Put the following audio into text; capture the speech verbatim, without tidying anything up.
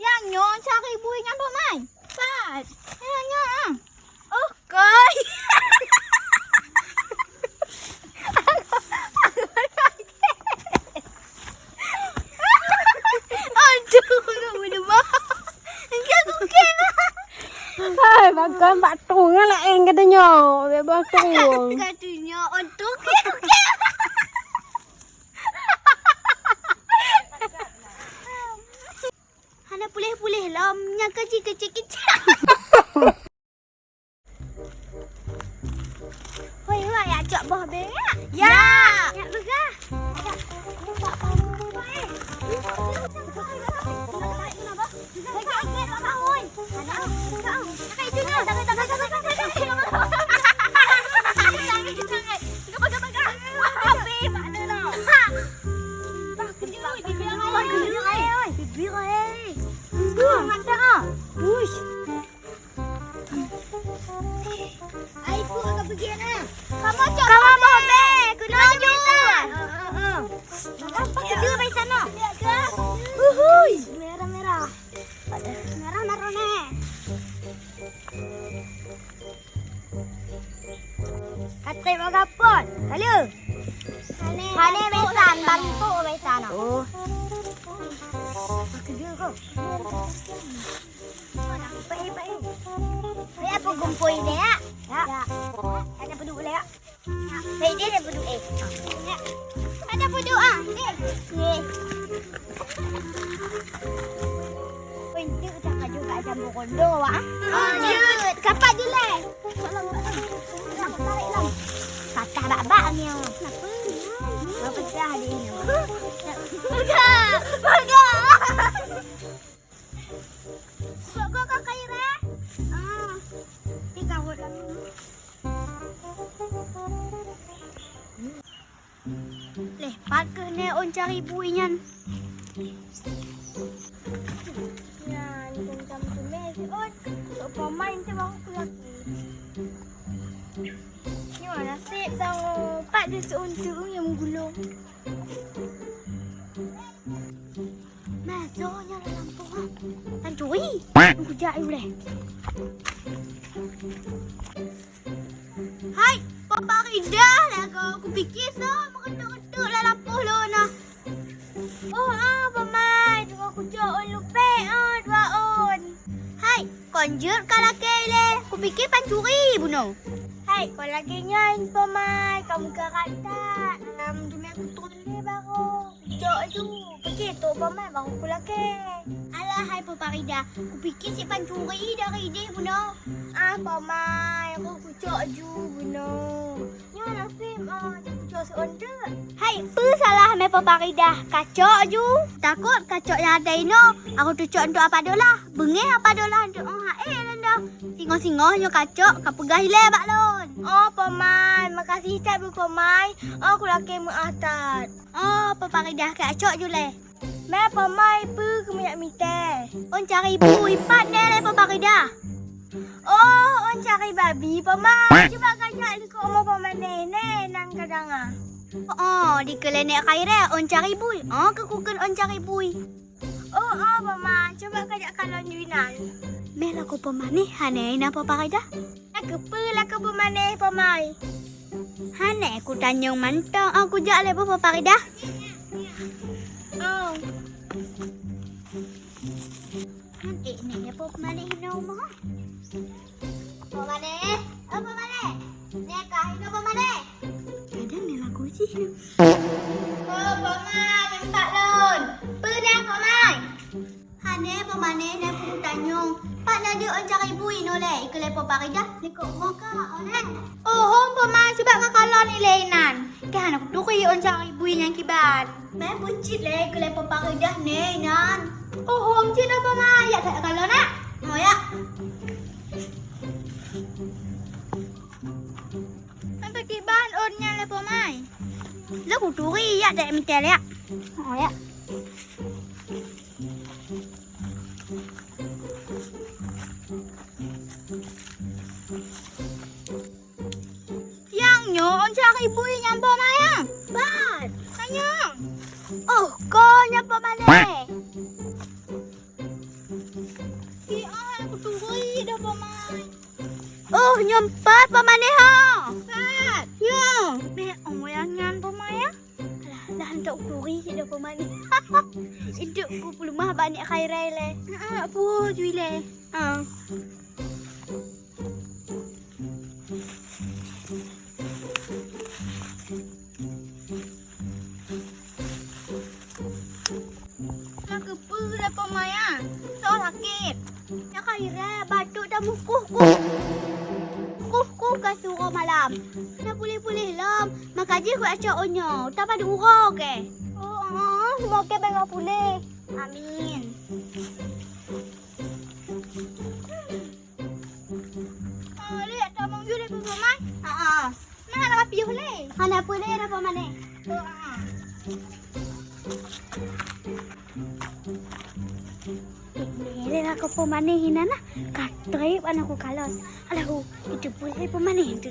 Nyang nyoe cari bui nyan, Pok Mai. Pat. Nyang nyoe, ah. Oh, koi. Aduh, kamu lemah. Enggak, bukan. Hai, makan bak tu, ngalak eng katanya. Bebas tu. Katanya, untuk, bukan. Hana puléh-puléh lom, nyang keuci-keuci kicak. Hoi, hoi, jak cok boh bèe, ya? Ya. Jak peugah. Ai, ku akan pergi na. Kamu cok. Kamu mau be, kena juga. Apa kedua bai sana? Uhui. Merah-merah. Merah-merah ni. Katai bagapon. Lalu. Hane besan, bantu besan. Oh. Kedua ko. Baik, baik. Saya apa gumpui ni, ya? Ya. Ya. Ada peduk boleh, ya? Baik, dia ada peduk, eh. Ya. Ada peduk, ah. Ni. Ni. Oi, ni kita kaju kat jambu kondo, ah. Oh, ya. Siapa je, leh? Patah bak-bak ni, oh. Kenapa? Berpecah dia ni. Pegang! Pegang! Kok, kok, kok, Khairah? Ah, ni gawat lah ni. Leh, pat keuh nè ôn cari bui nyan. Nyan, macam tu meh si ôn. Sok pamain tu baru aku lagi. Nyoe nasib sangat pat di seuntu nyang gulong. Nah, so nyang dalam pohon. Pancuri. Aku jak dulu deh. Hai, Papa Rida lah ko. Aku pikir so meukeudok-keudok dalam poh lo nah. Oh, ah, Pamai, tunggu aku cok ôn lupek, ah, dua ôn. Hai, kon jeuet ka lakée lé. Kupike pancuri bunoe. Hai, kon lagée nyan, Pamai, kamu galak that. Dalam dunia kutrun lé baru. Cok aju. Pike tok Pamai baru kulakée. Alah, hai Papa Rida, kupike si pancuri dari ideh bunoe. Ah, Pamai, aku kucok aju bunoe. Nyoe nasib, ah, jak kucok si onde. Hai, peue salah mé Papa Rida? Kacok ju. Takot kacok nyang ada inoe, aku tucok untuk Apa Dolah. Beungéh Apa Dolah untuk oh hae nanda. Singoh-singoh nyoe kacok, ka peugah ilée bak lôn. Oh, Pamai, makasih that bu Pamai. Oh, kulakée meuah that. Oh, Papa Rida kacok ju lé. Mé Pamai peue keumeunyak mitée? Ôn cari bui, pat nè lé Papa Rida? Oh, ôn cari babi, Pamai. Cuba kajak likot umu Pamai nè, nè nan kadanga. Oh, di keulée nèk Khairah ôn cari bui. Oh, keu kukheun ôn cari bui. Oh, oh, Pamai, cuba kajak kalon ju inan. Mé lakoe Pamai nè, hana inan Papa Rida? Lakoe peue lakoe Pamai nè, Pamai? Hana kutanyong mantong, oh, kujak lé bu Papa Rida. Oh. Kan eh, ni apa pemalih hina rumah? Apa mana? Apa mana? Ni kah hina apa mana? Ada ni lagu sih. Oh, Pamai, minta lon. Peue dah, Pamai? Hana Pamai nè, nè peue tanyong. Pat na deuh ôn cari bui noleh, ikeu lé Papa Rida, likot rumoh ka, oh, nè. Oh, hom Pamai, cuba kakalon ilée inan. Keu hana kuturi ôn cari bui nyang kiban. Mé peucit lé keu lé Papa Rida nè inan. Oh, hom cit dah Pamai, yak that kalon nak. Oh, yak. Mé peucit ban ôn nyan lé Pamai. Lé kuturi yak dek mitel yak. Oh, yak. Nyang nyoe ôn cari bui nyang Pamai, ah. Ban. Tanyong. Oh, ko nyang Pamai nè. Nyoe pat peumanéh ho. Pat. Nyoe. Meh ong yang nyan peumanéh. Alah, dah untuk kuri dah peumanéh. Itu ku peulumah banyak khairai le. Ha, pu jui le. Ha. Na keupeue lakoe maya? Soe sakét? Nyak ka irée bacut dan mukuh-kuh. Kuh-kuh ka suroe malam. Na puléh-puléh lom, maka jih keu acok uroe nyoe, tapadub uroe keu. Oh, oh, semoga bangai puléh. Amin. Oh, lihat tamong yule peumanéh. Ha ah. Nah, ada piôh le. Hana puléh ada peumanéh. Oh, ah. Lé lakoe peumanéh inan nah. Ka trép aneuk ku kalon. Alahu, itu puléh peumanéh tu.